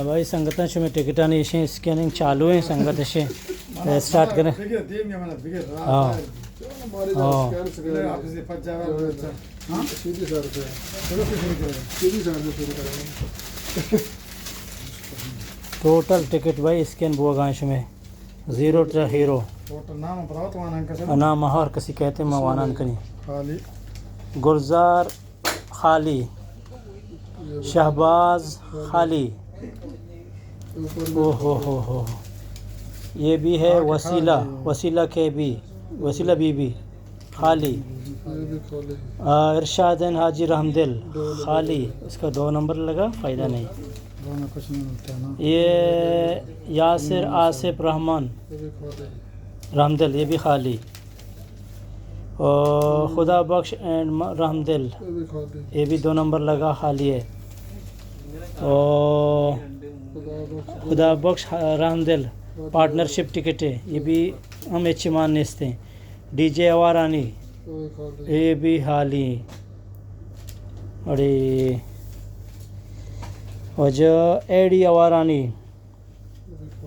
بھائی سنگتاں، شمے ٹکٹانی اشیں اسکیننگ چالو ایں، سنگت اشیں، اے، اسٹارٹ کریں۔ ہاں۔ ہاں۔ ٹوٹل ٹکٹ بھائی اسکین بوگا ایں شمے۔ Zero to hero. نام ہر کسی کہتے، ما وانان کنی۔ گلزار خالی۔ شہباز خالی۔ او ہو ہو ہو۔ یہ بھی ہے وسیلہ، وسیلہ کے بی، وسیلہ بی بی خالی۔ آ، ارشاد حاجی رحمدل خالی۔ اس کا دو نمبر لگا، فائدہ نہیں۔ یہ یاسر آصف رحمان رحمدل، یہ بھی خالی۔ او خدا بخش اینڈ م-، رحمدل، یہ بھی دو نمبر لگا، خالی ہے۔ او خدا بخش رحمدل، پارٹنرشپ ٹکٹ ہے، یہ بھی ہم اچ مان نیست ایں۔ ڈی جے اوارانی، یہ بھی خالی۔ اڑے وجہ اے ڈی اوارانی،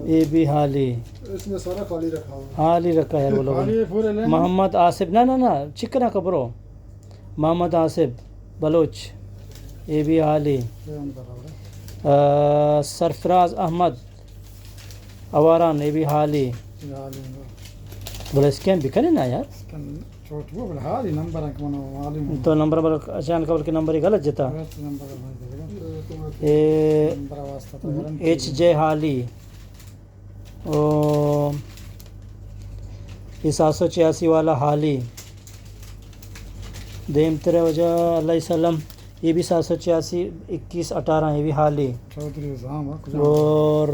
یہ بھی خالی۔ اس میں سارا خالی رکھا ہوا ہے۔ خالی رکھا ہے، بولو۔ خالی ہے پورے لین۔ محمد آصف، نہ، نہ، نہ، چکنا کبرو۔ محمد آصف بلوچ، یہ بھی خالی۔ آ، سرفراز احمد اواران، یہ بھی خالی۔ یہ خالی ہے۔ بولے اسکین بکنے نا یار۔ اسکین چھوٹ وہ بولے خالی نمبر ہے کہ منو معلوم ہے۔ تو نمبر بل اچانک بلکہ نمبر ہی غلط جتا۔ غلط نمبر ہے۔ اے نمبر واسطہ تو گارنٹی ایچ جے خالی۔ او، یہ سات سو چھیاسی والا خالی۔ دیم ترے وجہ علیہ السلام، یہ بھی سات سو چھیاسی، اکیس اٹھارہ، یہ بھی خالی۔ چودھری زام، ہاں، کجا؟ اور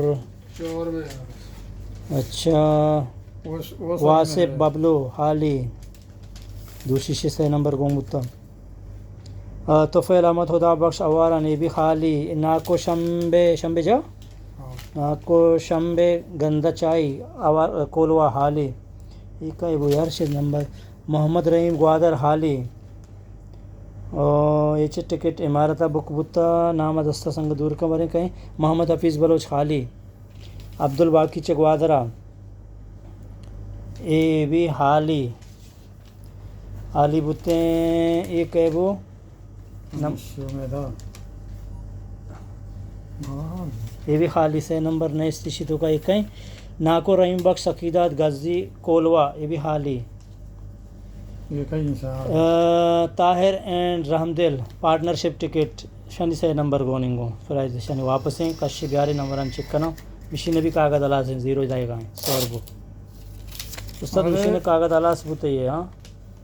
چور میں۔ اچھا۔ وہ س-، وہ سب میں واسف ہے۔ ببلو خالی۔ دوشی شی سے نمبر گون بوتا۔ آ، طفیل احمد خدا بخش اواران، یہ بھی خالی۔ ناکو شمبے، شمبے جا؟ ہاں۔ ناکو شمبے گندہ چائی، اوار-، کولوا خالی۔ یہ کئی بو یار شد نمبر؟ محمد رحیم گوادر خالی۔ او، یہ چہ ٹکٹ امارت بک بوتا، نام دستا سنگ دور کمریں کہیں۔ محمد حفیظ بلوچ خالی۔ عبدالباقی چہ گوادرا۔ اے بھی خالی۔ عالی بوتیں، اے کئے بو؟ نم-، امیدا۔ ہاں۔ اے بھی خالی، سے نمبر نیست، اشی توکا اے کئیں؟ ناکو رحیم بخش، عقیدات غازی، کولوا، اے بھی خالی۔ اے کئیں انسان؟ آ، طاہر اینڈ رحمدل، پارٹنرشپ ٹکٹ، شانی سے نمبر گوننگو، پرائز شانی واپس ایں، کشی بیاری نمبران چیک کنو، مشین بھی کاغذ ہلاس ایں، زیرو جائے گا، سو روپے۔ استاد، ارے۔ مشین کاغذ ہلاس بوتے یہ، ہاں؟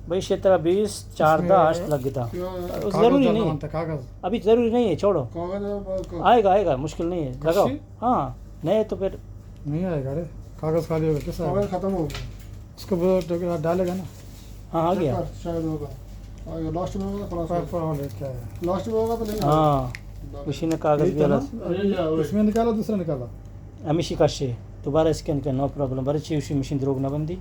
بھئی، شترا بیس، چاردہ، اس میں ہشت لگ گتا۔ کیا کاغذ ضروری ڈالنا نہیں ہے۔ بنتا، کاغذ؟ ابھی ضروری نہیں ہے، چھوڑو۔ کاغذ اب ک-، آئے گا، آئے گا، مشکل نہیں ہے، لگاؤ۔ کشی؟ ہاں، نہیں تو پھر نہیں آئے گا رے، کاغذ خالی ہو گیا، کس آئے گا؟ کاغذ ختم ہو گیا۔ اس کو وہ ڈ-، ڈالے گا نا۔ ہاں، آ گیا۔ چیک کر، شاید ہوگا۔ آ گیا، لاسٹ میں ہوگا، خلاص پر، ہوگا۔ پر ہو گیا، کیا ہے؟ لاسٹ میں ہوگا تو نہیں ہوگا۔ ہاں، اسی نے کاغذ یہ بھی تو الگ۔ نا، اس میں نکالا، دوسرا نکالا۔ ہمیشی کشے، دوبارہ اسکین کر، نو پرابلم۔ بارے چی اسی مشین دروگ نہ بندی۔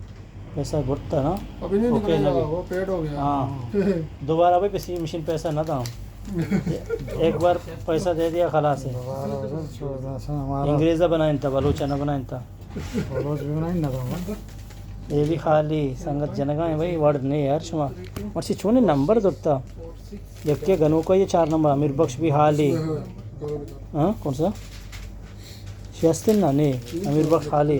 پیسہ برتا نا؟ ابھی نہیں اوکے نکلے گا، نبی۔ وہ پیڈ ہو گیا۔ ہاں۔ دوبارہ بھائی پیسے مشین پیسہ نہ داں۔ ایک بار پیسہ دے دیا، خلاص ہے۔ دوبارہ ہو گیا، چھوڑ دے، سن ہمارا انگریزا بنائیں تا، بلوچا نہ بنائیں تا۔ بلوچ بھی بنائیں نہ داں۔ یہ بھی خالی سنگت جنگا ہیں بھائی، ورڈ نہیں یار شما۔ مرچی چونے نمبر دوتا۔ یکے گنوکا یہ چار نمبر، امیر بخش بھی خالی۔ ہاں، کون سا؟ شی ہستن نا؟ نے، امیر بخش خالی۔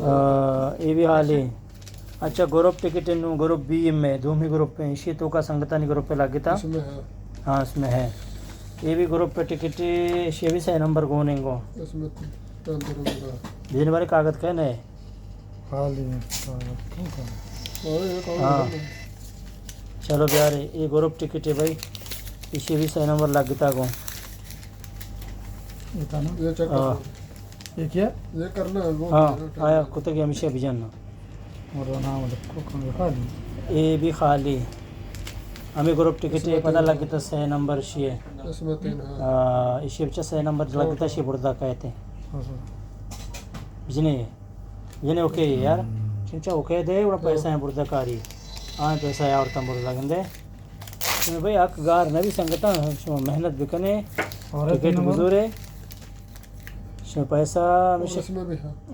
آ، اے بھی خالی۔ اچھا، گروپ ٹکٹ نو، گروپ بی میں، دومی گروپ پہ، اشی توکا سنگتانی گروپ پہ لگتا۔ اس میں ہے۔ ہاں، اس میں ہے۔ یہ بھی گروپ پہ ٹکٹ، یہ بھی سے نمبر گوننگو۔ اس میں تین نمبر۔ جن بارے کاغذ کہنے؟ خالی ہے، خالی ہے۔ ہاں۔ چلو بیارے، یہ گروپ ٹکٹ ہے بھائی۔ اسی بھی سے نمبر لگتا گو۔ یہ تھا نا؟ یہ چیک کر۔ ہاں۔ یہ کیا؟ یہ کرنا ہے، وہ ہاں، کرنا ہے۔ آیا کتگ ہمیشہ بجن نا۔ اور نام لکھو، کون لکھا دی؟ یہ بھی خالی۔ ہمیں گروپ ٹکٹ ہے، پتہ لگتا سے نمبر شی ہے۔ اس میں تین، ہاں۔ آ، اسی بچہ سے نمبر لگتا شی بردا کہتے ہیں۔ ہاں، سر۔ بجنے۔ یعنی اوکے یار۔ ہم۔ چنچا اوکے دے، وڑا پیسہ ہیں بردا کاری۔ آئیں پیسہ ہے اور تم بردا گندے۔ شما بھئی حق گار نہ بی سنگتاں، شما محنت بکنے، اور ٹکٹ بزورے۔ شما پیسہ ہمیشہ،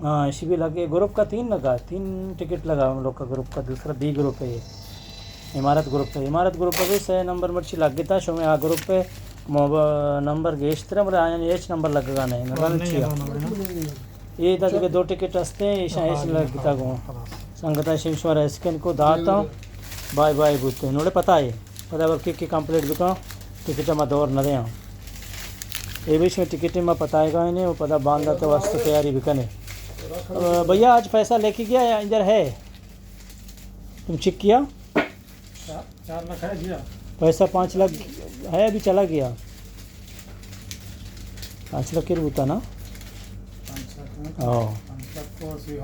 ہاں، اشی بھی لگے، گروپ کا تین لگا، تین ٹکٹ لگا ہم لوگ کا گروپ کا، دوسرا بی گروپ ہے یہ، امارت گروپ ہے۔ امارت گروپ پہ بھی سہ نمبر مرچی لگ گتا، شما آ گروپ پہ موب-، نمبر گیشتر ہے، بلے آیانی ہچ نمبر لگگا نہیں، نہ جانے چیا۔ یہ دا دیگہ دو ٹکٹ ہستے ہیں، ایشاں ہچ لگ گتا گوں۔ سنگتاں شما شمارا اسکین کو داتا، بائے بائے بوتے ہیں۔ نوڑے پتہ ہے، پدا بلکہ کہ کمپلیٹ بکاں، ٹکٹ ما دور نہ دیاں۔ اے بیچ میں ٹکٹ ما پتائے گا انہیں، وہ پدا باندھا تو واسطے تیاری بکنے۔ آ، بھیا آج پیسہ لے کے گیا یا ادھر ہے؟ تم چیک کیا؟ چار، چار لاکھ ہے جی۔ پیسہ پانچ لاکھ ہے، ابھی چلا گیا۔ پانچ لاکھ کے بوتا نا؟ پانچ لاکھ نا؟ ہاں۔ پانچ لاکھ کو اسی